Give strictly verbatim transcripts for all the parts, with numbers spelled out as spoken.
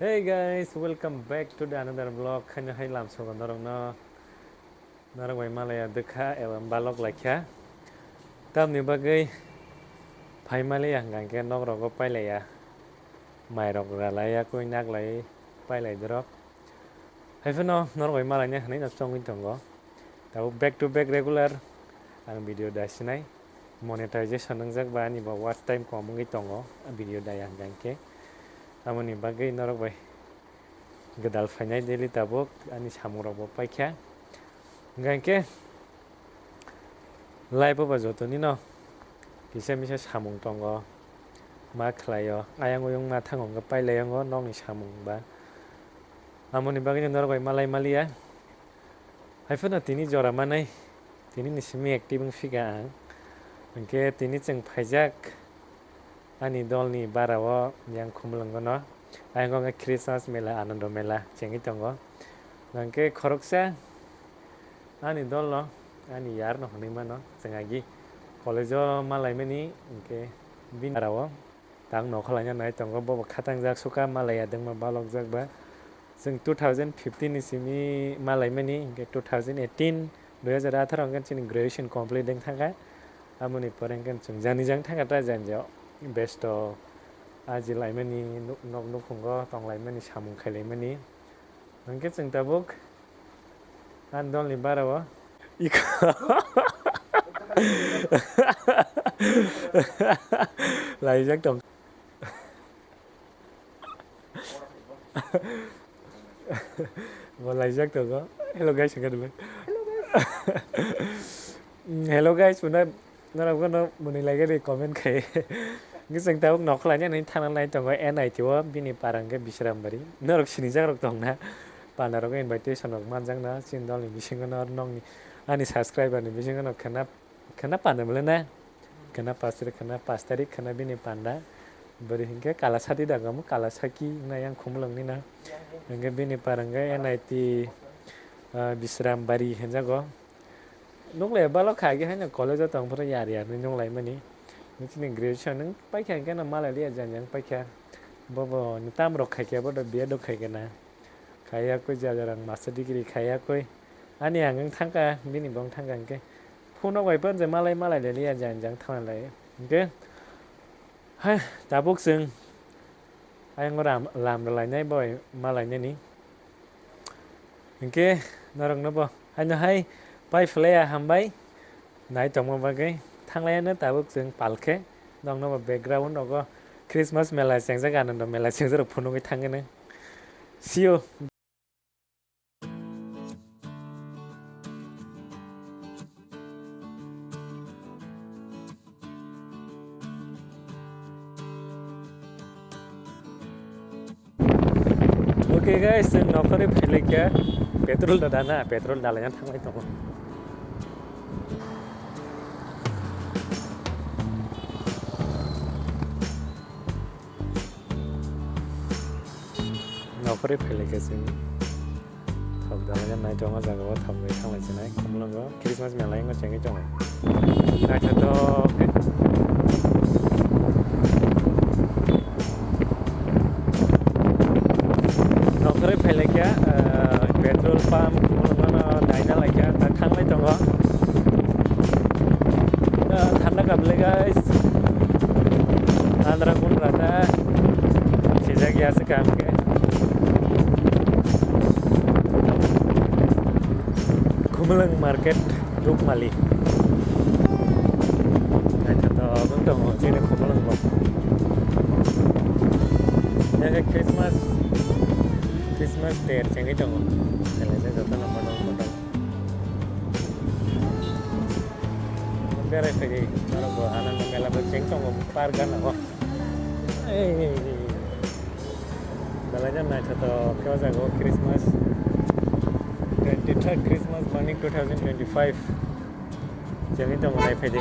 Hey guys, welcome back to the another vlog. Khaino hai lamsogo norokno, norok bai malaya dwkha eba balok laikha. Tamni bagwi phai maliya hwnkha hwnkhe nok rogo pailaiya. Mai rok ralaiya koi naklai pailai dorok. Hai phano norok bai malaina hwnwi no chongwi tongo. Tabuk back to back regular ang video da sinai. Monetization wngjak ba ani bo watch time kom wngwi tongo video da yang hwnkha hwnkhe. Amoni bagwi norok bai gwdal phainai daily tabuk ani samung rok bo paikha. Hwnkha hwnkhe life o ba joto nino kisa misa samung tongo, ma khlaio, ayang oyung ma thango hwnkhe pailai yango nokni samung ba. Amoni bagwi norok bai malai maliya. Hai phano tini jora manai, tini ni simi active wng phika ang. Hwnkhe tini chwng phaijak ani dolni bara o yang Khumulwngo no. Ayang wngkha Christmas mela, Anando mela chengwi tongo. Hwnkhe khoroksa ani dol no, ani yar no hwnwi mano. Chwng agi college o malaimani, hwnkhe bini bara o. Tang nokholaina nai tongo, bobo khatangjak suka malaya dengma balokjak ba. Chwng two thousand fifteen ni simi malaimani, hwnkhe two thousand eighteen, dui hazar atharo hwnkhe chini graduation complete wng thangkha. Amoni pore hwnkhe chwng jani jang thangkha ta jani jao. Besto aji laimani, nuk-, nok nukhungo tonglaimani, samung khailaimani. Hwnkhe chwng tabuk ani dolni bara o iko laijak tong. Bo laijak tongo. Hello guys, hwnkhe nini. Hello guys, hwna norok bono mwnwi laigani comment khai. Hwnkhe chwng tabuk nokholaina hwnwi thangna nai tongo N I T o, bini para hwnkhe Bishrambari. Norok sinijak rok tongna. Panda rok invitation rok manjakna chini dolni bisingo no, nokni ani subscriber ni bisingo no khwna, khwna panda bwlai na. Khwna pas tarik, khwna pas tarik khwna bini panda. Bwrwi hinkhe Kalasati da gamo, Kalasaki wngna yang Khumulwng ni na. Hinkhe bini para hwnkhe N I T, ah, Bishrambari hinjago. Nuklai balok kha agi haino college o tong phuru yar yar ni nunglaimani. Nini chini graduation wng paikha hinkhe no malai liya jang jang paikha. Bobo ni tam rok khaikhe bodo B Ed rok khaikhe na. Khaiya koi jaga rang master degree khaiya koi. Ani ang wng thangkha, bini bo wng thangkha hinkhe. Phone rok bai phano je malai malai le liya jang jang thangna lai. Hinkhe, hai, tabuk chwng ayang ram, lam rwlainai bai malainani. Hinkhe norokno bo haino hai pai phlaiya hambai. Nai tongma bagwi thanglaiano tabuk chwng palkhe. Nokno bo background rogo Christmas mela chengjak, Anando mela chengjak rok phunugwi thangkhe. See you. Okay guys, chwng nokhorwi phailaikha, petrol da dana, petrol dalaina thanglai tongo. Nokhorwi phailaikha chwng. Thok dalai nai tongo jaga o thok bai thanglai chinai Khumulwngo Christmas mela wngma chengwi tongo. Naithotok khe. Nokhorwi phailaikha, ah, petrol pump Khumulwngo no naina laikha, thanglai tongo. Ah, thanda kable guys. Andhra kundra ta sijak ya se kam khe. Khumulwng market Rukmali. Naithotok wng tongo chini Khumulwng bo. Yang Christmas, Christmas ter chengwi tongo. Belai jotono model model. Berai phai di, norok bo Anando mela bo cheng tongo park gana o. Ei, ei, ei. Belai jang naithotok khe o jaga o Christmas, twenty third Christmas morning two thousand twenty five. Chengwi tongo nai phai di.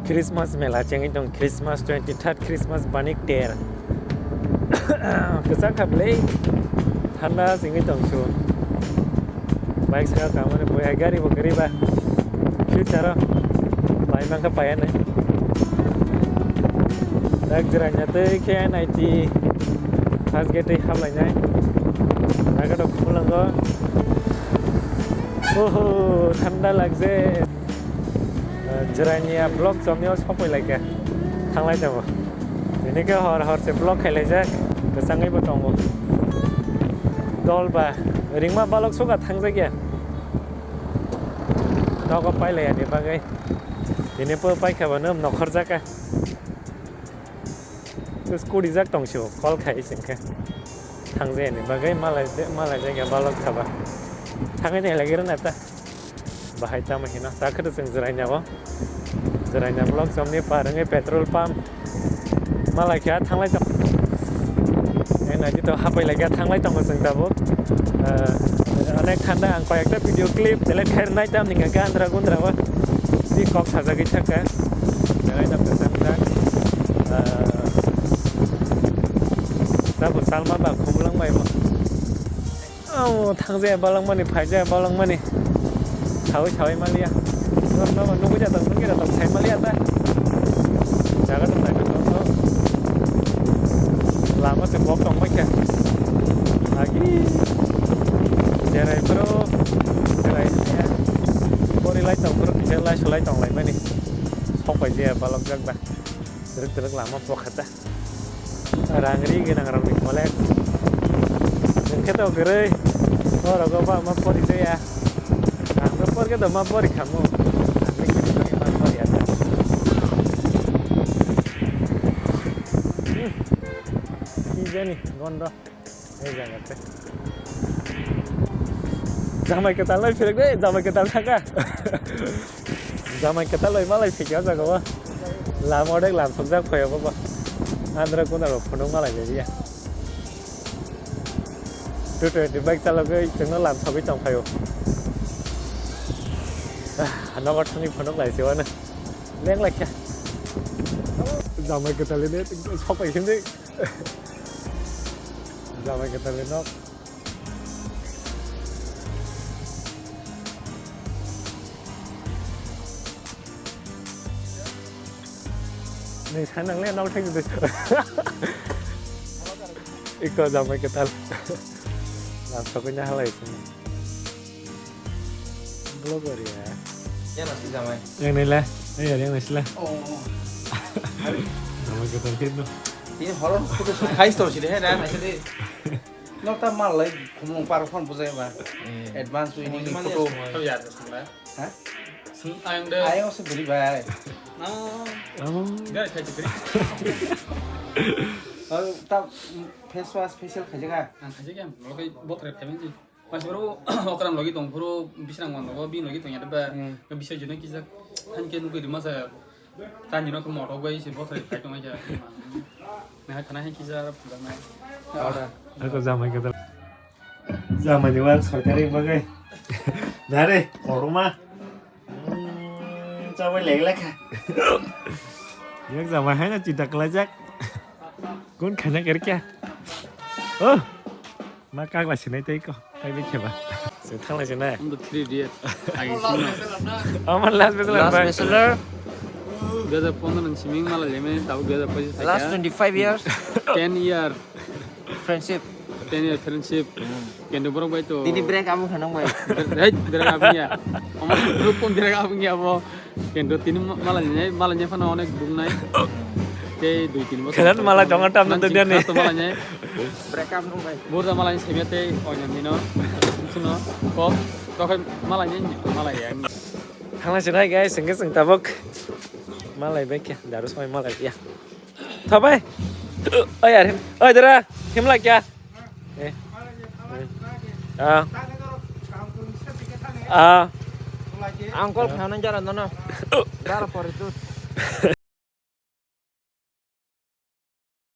Christmas mela chengwi tong, Christmas twenty third, Christmas banik ter. Kwchak kha bwlwi, thanda chengwi tong su. Bike saka kamani bwya gari bo kwrwi ba. Future o pai mankha paiya nai. Ek jwraina tei khe N I T first gate tei haplainai. Naga dok khulango. Oho, thanda lagje. Jwraini a vlog chomni o sokoi laikha. Thanglai tongo. Bini khe hor hor se vlog khailaijak. Kwchangwi bo tongo. Dol ba ringma balok suka thangjakya. Nogo pailaiya ni bagwi. Bini po paikha bano nokhorjaka. Scooty jak tong sio, call khai sing khe. Thangjaya ni bagwi malai, malai jagya balok thaba. Thangwi nai lagi rwna ta. Bahai tamo hino. Ta khe to chwng jwraina o. Jwraina vlog chomni par wngwi petrol pump. Malai khe thanglai tong. Ena jito hapai lagi thanglai tongo chwng tabuk. Ah, onek khanda ang koi ekta video clip delete khair nai tam ninga khe andra gundra o. Ni kok sajagwi thaka. Belai no kwchang jak. Ah, tabuk salma ba khumulwng bai bo. Amo thangjaya balangmani, phaijaya balangmani. Sawi sawi maliya. Norok no nugwi jatong, nugwi jatong sai maliya ta. Jaga tong naithotok no. Lama se bok tong maikha. Agi. Jerai bro. Jerai ya. Pori lai tong bro, kisa lai sulai tong lai mani. Sok bai jaya balok jak ba. Twrwk twrwk lama bokha ta. Rang ri gwnang rokni college. Nwng khe to kwrwi. Orogo ba ma pori jaya. Ang no por khe to ma pori khamu. Ang ni khe to ma pori ata. Hmm. Ki jani gondo. Ei jaga te. Jamai kwtal lai phirok de, jamai kwtal thaka. Jamai kwtal lai malai phikya jaga o. Lama odek lam sokjak phaio baba. Andra kuna rok phunuk malai jaya. Two twenty bike chalogwi chwngno lam sogwi tong phaio. Ah, nogo thangwi phunuk lai se wano. Leng lai kha. Jamai kwtal ni sok pai hindi. Jamai kwtal ni nok. Ni sanang le nok thang de. Iko jamai kwtal. Lam sogwi na halai. Blogger ya. Yang nasi jamai. Yang nila. Eh, yang nasi lah. Oh. Jamai kwtal kit no. Ini horor photo shoot khais to sini he na nasi de. Nok ta mal lai khumung par phone bujai ba. Advance wedding photo. Hah? Ayang de. Ayang se beri bai. Ah. Amo. Gak kayak gitu. Oh, ta face wash facial khajaga. Ang khajaga. Lo kai bok rep khamen ji. Mas bro, okram logi tong phuru bisrang wan logo, bin logi tong yada ba. Bisa jeno kisa. Han ke nugui masa. Tani no moto bai se bothai khai tong ja. Na khana hai kisa pula na. Ako jamai kwtal. Jamai ni wal soi tarik bagai. Nare, korma. Jamai leng lekha. Yak jamai hai na chinta kalajak. Kun khana kar kya? Oh. Ma kagla sinai tei ko. Tei bikhe ba. Sing thanglai sinai. Ang do three D S. Agi sino. Ama last bachelor. Last bachelor. Dua hajar pondro ni siming mala leme tau dua hajar pachis. Last twenty-five years. Ten year. Friendship. Ten year friendship. Kendo borok bai to. Tini break amo khanang bai. Hei, break abung ya. Ama group pon break abung ya bo. Kendo tini malai nai, malai nai phano onek bung nai. Tei dui tin bosor. Khenan malai tongo tam na to diani. Malai nai. Break up nung bai. Burda malai ni semia tei oinani no. Suno. Kok. Tokai malai ni malai ya. Thanglai sinai guys, sengke seng tabok. Malai bai khe daru samai malai ya. Thabai. Oi yar him. Oi dara. Him lak ya. Eh. Ah. Ah. Ang call khana jara nono. Jara pore tu.